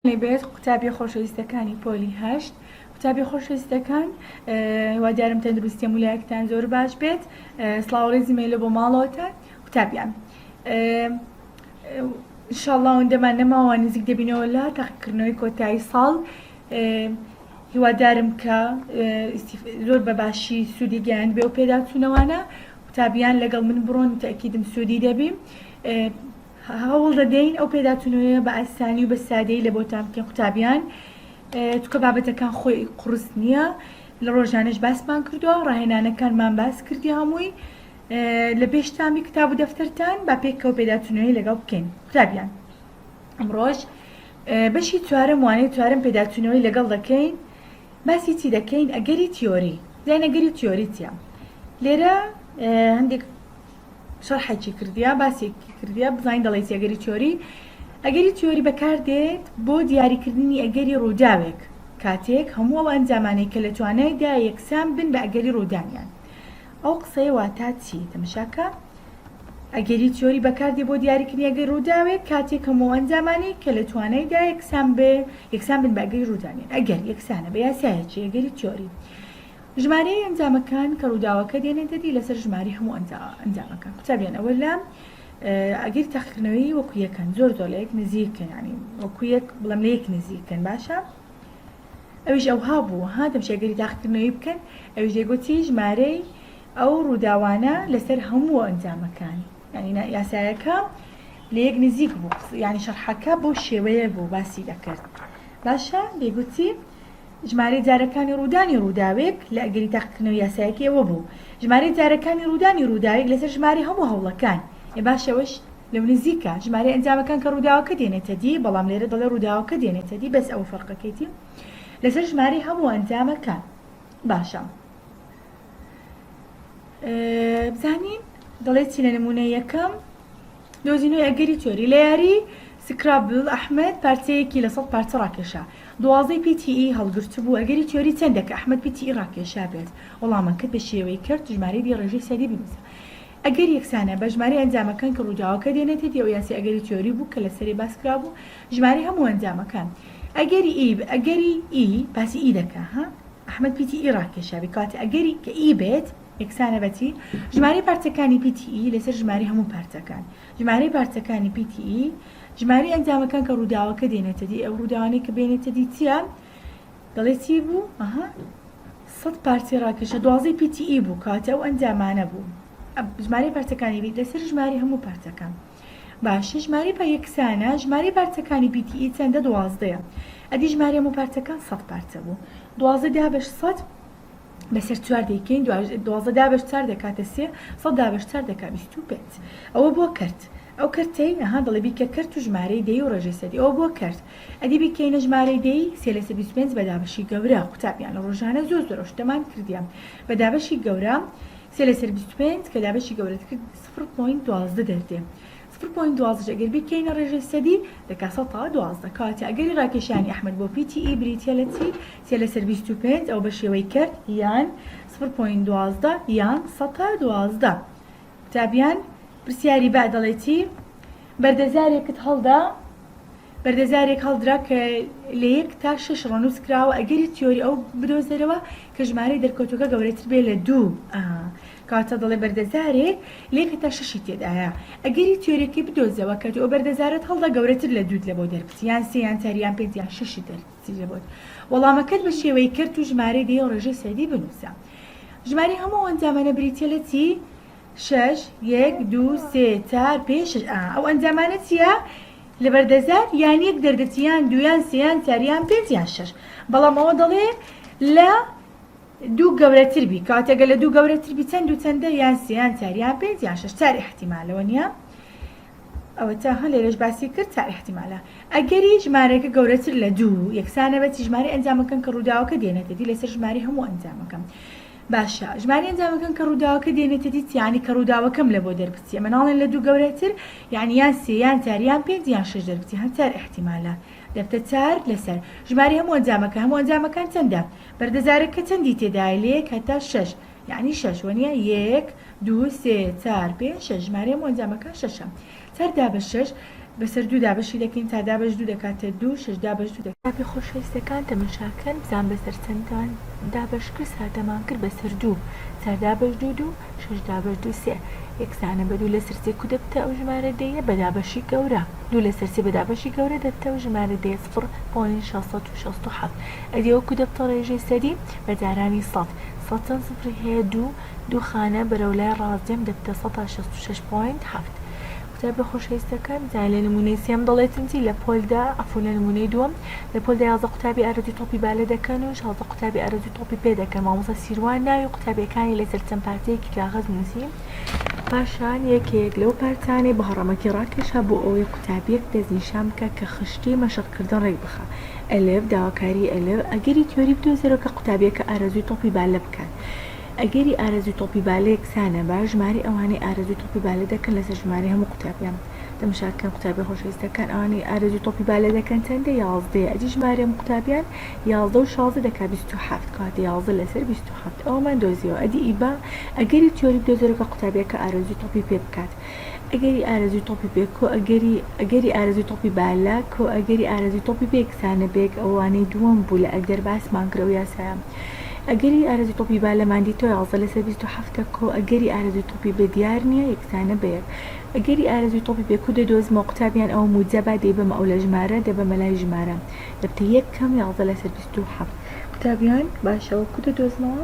بێت قوتابیە خۆشەویستەکانی پۆلی هەشت قوتابیە خۆشەویستەکان هیوادارم تەندروستی هەموو لایەکتان زۆر باش بێت سڵاو ڕێزی مێلە بۆ ماڵەوەتان قوتابیان انشاءاللە ئەوەندەمان نەماوە نزیک دەبینەوە لە تاقیکردنەوەی کۆتایی ساڵ هیوادارم کە زۆر بە باشی سوودی گەیاند بێ و پێداچوونەوانە قوتابیان لەگەڵ من بڕۆن تەکیدم سوودی دەبی هەوڵ دەدەین ئەو پێداچوونەوەیە بە ئاسانی و بە سادەیی لە بۆتان بکەین قوتابیان چونکە بابەتەکان خۆی قوڕس نییە لە ڕۆژانەش باسمان کردووە ڕاهێنانەکانمان باس کردی هەمووی لە پێشتامی کتاب و دەفتەرتان با پێکەوە پێداچوونەوەی لەگەڵ بکەین قوتابیان ئەمڕۆژ بەشی چوارەم وانەی چوارەم پێداچوونەوەی لەگەڵ دەکەین باسی چی دەکەین ئەگەری تیۆری زین ئەگەری تیۆری چیە لێرە هەندێک شەرحێکی کردیە باسێکی کردیە بزانین دەڵێ چی ئەگەری تیۆری ئەگەری تیۆری بەکاردێت بۆ دیاریکردنی ئەگەری ڕووداوێک کاتێک هەموو ئەو ئەنجامانەی کە لە توانایدا یەکسان بن بە ئەگەری ڕوودانیان ئەو قسەیە واتا چی تەمەشاکە ئەگەری تیۆری بەکاردێ بۆ دیاریکردنی ئەگەری ڕووداوێک کاتێک هەموو ئەنجامانەی کە لە توانایدا یەکسان بێ یەکسان بن بە ئەگەری ڕوودانیان ئەگەر یەکسانە بە یاسایەکی ئەگەری تیۆری ژمارەی ئەنجامەکان کە ڕووداوەکە دێنێتە دی لەسەر ژمارەی هەموو ئەنجامەکان قوتابیان ئەوە لە ئەگەر تاقیکردنەوەی وەکو یەکەن زۆر زۆر لە یەک نزیکن ینی وەکو یەک بڵێم لە یەک نزیکن باشە ئەویش ئەوها بوو ها دەمشێ ئەگەری تاقیکردنەوەی بکەن ئەویش دەیگوتی ژمارەی ئەو ڕووداوانە لەسەر هەموو ئەنجامەکان ینی یاسایەکە لە یەک نزیک بوو ینی شەرحەکە بۆ شێوەیە بوو باسی دەکرد باشە دەیگوتی ژمارەی جارەکانی ڕوودانی ڕووداوێک لە ئەگەری تاقیکردنەوەی یاسایەکی ئەوە بوو ژمارەی جارەکانی ڕوودانی ڕووداوێک لەسەر ژمارەی هەموو هەوڵەکان. ئێ باشە ئەوەش لەو نزیکە ژمارەی ئەنجامەکان کە ڕووداوەکە دێنێتە دی بەڵام لێرە دەڵێ ڕووداوەکە دێنێتە دی بەس ئەوە فەرقەکەیتی لەسەر ژمارەی هەموو ئەنجامەکان باشە بزانین دەڵێ چی لە نمونە یەکەم دۆزینەوەی ئەگەری تیۆری لە یاری Scrabble ئەحمەد پارچەیەکی لە سەد پارچە ڕاکێشا دوازدەی پیتی E هەڵگرتبوو ئەگەری تیۆری چەندە کە ئەحمەد پیتی E ڕاکێشا بێت وەڵامەکەت بە شێوەی کەرت ژمارەی دی ڕێژەی سەدی بنووسە ئەگەر یەکسانە بە ژمارەی ئەنجامەکان کە ڕووداوەکە دێنێتە دی ئەو یاسای ئەگەری تیۆری بوو کە لەسەری باس کرابوو ژمارەی هەموو ئەنجامەکان ئەگەری E ئەگەری E باسی E دەکا ها ئەحمەد پیتی E ڕاکێشابی کەواتە ئەگەری کە E بێت یەکسانە بە چی؟ ژمارەی پارچەکانی پیتی E لەسەر ژمارەی هەموو پارچەکان. ژمارەی پارچەکانی پیتی E، ژمارەی ئەنجامەکان کە ڕووداوەکە دێنێتە دی، ئەو ڕووداوانەی کە بێنێتە دی چییە؟ دەڵێ چی بوو؟ ئەها سەد پارچەی ڕاکێشا دوازدەی پیتی E بوو کەواتە ئەو ئەنجامانە بوو. ژمارەی پارچەکانی بیت لەسەر ژمارەی هەموو پارچەکان. باشە ژمارەی پا یەکسانە ژمارەی پارچەکانی پیتی E چەندە دوازدەیە ئەدی ژمارەی هەموو پارچەکان سەد پارچە بوو دوازدە دابەش سەد بەسەر چوار دەیکەین 12 دابەش چوار دەکاتە سێ سەد دابەش چوار دەکا 25 ئەوە بۆ کەرت ئەو کەرتەی ئەها دەڵێ بیکە کەرت و ژمارەی دەی و ڕێژەی سەدی ئەوە بۆ کەرت ئەدی بیکەینە ژمارەی دەی سێ لەسەر 25 بە دابەشی گەورە قوتابیان لە ڕۆژانە زۆر زۆر ئەو شتەمان کردیە بە دابەشی گەورە سێ لەسەر 25 کە دابەشی گەورەت کرد 0.12 دەردێ سفر point دوازدەش ئەگەر بیکەینە ڕێژەی سەدی دەکا 112 کەواتە ئەگەری ڕاکێشانی ئەحمەد بۆ پیتی E بریتیە لە چی؟ سێ لەسەر 25 ئەو بە شێوەی کەرت یان سفر point 12 یان 112 قوتابیان پرسیاری با دەڵێ چی؟ بەردەزارێکت هەڵدا بەردەزارێک هەڵدرا کە لە یەک تا شەش ڕەنووس کراوە، ئەگەری تیۆری ئەو بدۆزەرەوە کە ژمارەی دەرکەوتووەکە گەورەتر بێت لە دوو. کەواتە دەڵێ بەردەزارێک لە یەک هەتا شەشی تێدایە، ئەگەری تیۆریەکەی بدۆزەوە کە تۆ ئەو بەردەزارەت هەڵدا گەورەتر لە دووت لە بۆ دەربچی یان سێ یان چار یان پێنج یان شەشی دەربچی لە بۆت. وەڵامەکەت بە شێوەی کەرت و ژمارەی دەی و ڕێژەی سەدی بنووسە. ژمارەی هەموو ئەو ئەنجامانە بریتییە لە چی؟ شەش یەک دوو سێ چار پێنج شەش ئا ئەو ئەنجامانە چییە؟ لە بەردەزار یان یەک دەردەچی یان دوو یان سێ یان چار یان پێنج یان شەش بەڵام ئەوە دەڵێ لە دوو گەورەتر بی کاتێک گەر لە دوو گەورەتر بی چەند و چەندە یان سێ یان چار یان پێنج یان شەش چار ئیحتیمالەوە نییە ئەوە تا هە لێرەش باسی کرد چار ئیحتیمالە ئەگەری ژمارەکە گەورەتر لە دوو یەکسانە بە چی ژمارەی ئەنجامەکان کە ڕووداوەکە دێنێتە دی لەسەر ژمارەی هەموو ئەنجامەکەم باشە ژمارەی ئەنجامەکان کە ڕووداوەکە دێنێتە دی چی یانی کە ڕووداوەکەم لە بۆ دەربچی ئەمە ناڵێن لە دوو گەورەتر یانی یان سێ یان چار یان پێنج یان شەش دەربچی هەر چار ئیحتیمالە دەبتە چار لەسەر ژمارەی هەموو ئەنجامەکە هەموو ئەنجامەکان چەندە بەردەزارەکە چەندی تێدایە لە یەک هەتا شەش یانی شەش وەنیە یەک دوو سێ چار پێنج شەش ژمارەی هەموو ئەنجامەکان شەشە چار دابەش شەش. بەسەر دوو دابەشی دەکەین تا دابەش دوو دەکاتە دوو شەش دابەش دوو دەکاتە قوتابی خۆشەویستەکان تەمەشاکەن بزان بەسەر چەندان دابەش کرد سادەمان کرد بەسەر دوو چار دابەش دوو دوو شەش دابەش دوو سێ یەکسانە بە دوو لەسەر سێ کو دەبتە ئەو ژمارە دەیە بە دابەشی گەورە دوو لەسەر سێ بە دابەشی گەورە دەبتە ئەو ژمارە دەیە سفر point 667 ئەدی ئەوە کو دەبتە ڕێژەی سەدی بە جارانی سەد سەد چەند سفری هەیە دوو دوو خانە بەرەو لای ڕاست دێم دەبتە سەتا 66 point حەفت قوتابیە خۆشەویستەکان بزانە لە نمونەی سێم دەڵێتن چی لە پۆلدا عەفو لە نمونەی دووەم لە پۆلدا 11 قوتابی ئارەزوی تۆپی بالە دەکەن و 16 قوتابی ئارەزوی تۆپی پێ دەکەن مامۆستا سیروان ناوی قوتابیەکانی لەسەر چەند پارچەیەکی کاغەز نووسی پاشان یەکێک لەو پارچانەی بە هەڕەمەکی ڕاکێشا بۆ ئەوەی قوتابیەک دەستنیشان بکە کە خشتەی مەشقکردن ڕێک بخا ئەلف داواکاری ئەلف ئەگەری تیۆری بدۆزێرەوە کە قوتابیەکە ئارەزوی تۆپی بالە بکات ئەگەری ئارەزووی تۆپی بالە یەکسانە بە ژمارەی ئەوانەی ئارەزووی تۆپی بالە دەکەن لەسەر ژمارەی هەموو قوتابیان. تەماشا بکەن قوتابیە خۆشەویستەکان ئەوانەی ئارەزووی تۆپی بالە دەکەن چەندە؟ یازدەیە. ئەدی ژمارەی هەموو قوتابیان 11 و 16 دەکا 27 کەواتە 11 لەسەر 27 ئەوەمان دۆزیەوە. ئەدی ئیبا ئەگەری تیۆری بدۆزەرەوە کە قوتابیەکە ئارەزووی تۆپی پێ بکات. ئەگەری ئارەزووی تۆپی پێ کۆ ئەگەری ئەگەری ئارەزووی تۆپی بالە کۆ ئەگەری ئارەزووی تۆپی پێ یەکسانە بە یەک ئەوە وانەی دووەم بوو لە ئەگەر باسمان کرد ئەو یاسایە ئەگەری ئارەزووی تۆپی بالەمان دیتەوە 11 لەسەر 27 کۆ ئەگەری ئارەزووی تۆپی بە دیار نییە یەکسانە بە یەک ئەگەری ئارەزووی تۆپی پێ کو دەدۆزمەوە قوتابیان ئەوە موجەبە دەیبەمە ئەو لە ژمارە دەبەمە لای ژمارە دەبتە یەک کەم 11 لەسەر 27 قوتابیان باشە وە کو دەدۆزمەوە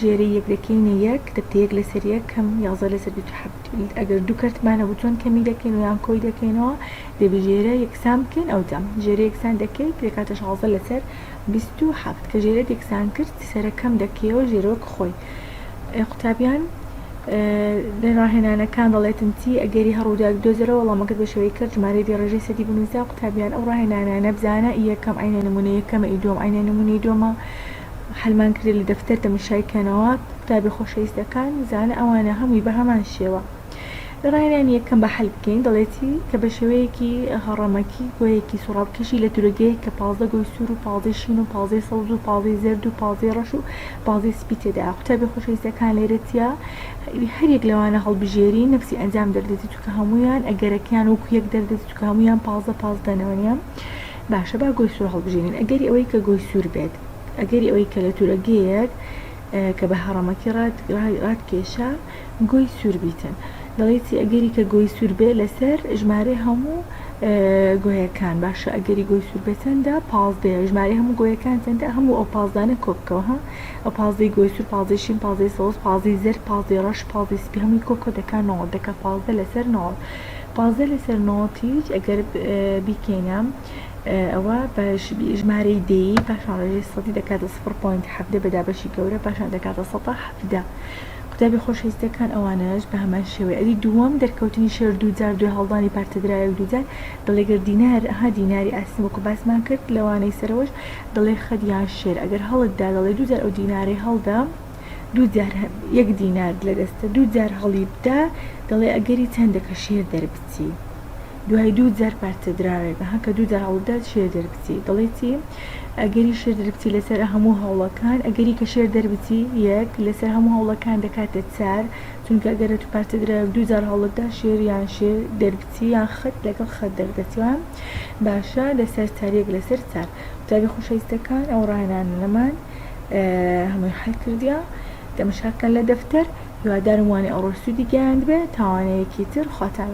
ژێرەی یەک دەکەینە یەک دەبتە یەک لەسەر یەک کەم 11 لەسەر 27 ئەگەر دوو کەرتمان هەبوو چۆن کەمی دەکەین و یان کۆی دەکەینەوە دەبی ژێرە یەکسان بکەین ئەوجا ژێرە یەکسان دەکەیت دەکاتە 16 لەسەر 27 کە ژێرەت یەکسان کرد سەرە کەم دەکەیەوە ژێرە وەک خۆی قوتابیان لە ڕاهێنانەکان دەڵێتن چی ئەگەری هەر ڕووداوێک بدۆزەرەوە وەڵامەکەت بە شێوەی کرد ژمارەی دی ڕێژەی سەدی بنووسە قوتابیان ئەو ڕاهێنانانە بزانە ئی یەکەم عەینە نموونە یەکەمە ئی دووەم عەینە نموونەی دووەمە حەلمان کرد لە دەفتەر تەماشای کەنەوە قوتابی خۆشەویستەکان زانە ئەوانە هەمووی بە هەمان شێوە لە ڕاهێنانی یەکەم بە حەل بکەین دەڵێتی کە بە شێوەیەکی هەڕەمەکی گۆیەکی سوڕاوکێشی لە تورەگەیەک کە 15 گۆی سوور و 15 شین و 15 سەوز و 15 زەرد و 15 ڕەش و 15 سپی تێدایە قوتابی خۆشەویستەکان لێرە چیە هەر یەک لەوانە هەڵبژێری نەفسی ئەنجام دەردێتی چونکە هەموویان ئەگەرەکەیان وەکو یەک دەردێت چونکە هەموویان 15 15 نەوەنیە باشە با گۆی سوور هەڵبژێرین ئەگەری ئەوەی کە گۆی سوور بێت ئەگەری ئەوەی کە لە تورەگەیەک کە بە هەڕەمەکی ڕات کێشا گۆی سوور بیتن دەڵێی چی ئەگەری کە گۆی سوور بێ لەسەر ژمارەی هەموو گۆیەکان باشە ئەگەری گۆی سوور بێ چەندە پازدەیە ژمارەی هەموو گۆیەکان چەندە هەموو ئەو پازدانە کۆ بکەوە ها ئەو پازدەی گۆی سوور پازدەی شین پازدەی سەوز پازدەی زەرد پازدەی ڕەش پازدەی سپی هەمووی کۆ کۆ دەکا نۆڵ دەکا پازدە لەسەر نۆڵ پازدە لەسەر نۆڵ ئەگەر بیکەینە ئەوە بە ژمارەی دەیی پاشان ڕێژەی سەدی دەکاتە سفر point 17 بە دابەشی گەورە پاشان دەکاتە سەتا 17 قوتابی خۆشەویستەکان ئەوانەش بە هەمان شێوەی ئەدی دووەم دەرکەوتنی شێر دوو جار دوای هەڵدانی پارچە دراوێک دوو جار دەڵێ گەر دینار ها دیناری ئاسن وەکو باسمان کرد لەوانەی سەرەوەش دەڵێ خەت یان شێر ئەگەر هەڵت دا دەڵێ دوو جار ئەو دینارەی هەڵدا دوو جار یەک دینار لە دەستە دوو جار هەڵی بدا دەڵێ ئەگەری چەندە کە شێر دەربچی دوای دوو جار پارچە دراوێک ها کە دوو جار هەڵبدات شێر دەربچی دەڵێ چی ئەگەری شێر دەربچی لەسەر هەموو هەوڵەکان ئەگەری کە شێر دەربچی یەک لەسەر هەموو هەوڵەکان دەکاتە چار چونکە ئەگەر تو پارچە دراوێک دوو جار هەوڵتدا شێر یان شێر دەربچی یان خەت لەگەڵ خەت دەردەچی باشە لەسەر چار یەک لەسەر چار قوتابی خۆشەویستەکان ئەو ڕاهێنانەمان هەمووی حل کردیە تەمەشاکەن لە دەفتەر هیوادارم وانەی ئەوڕۆ سوودی گەیاندبێ تاوانەیەکی تر خواتان.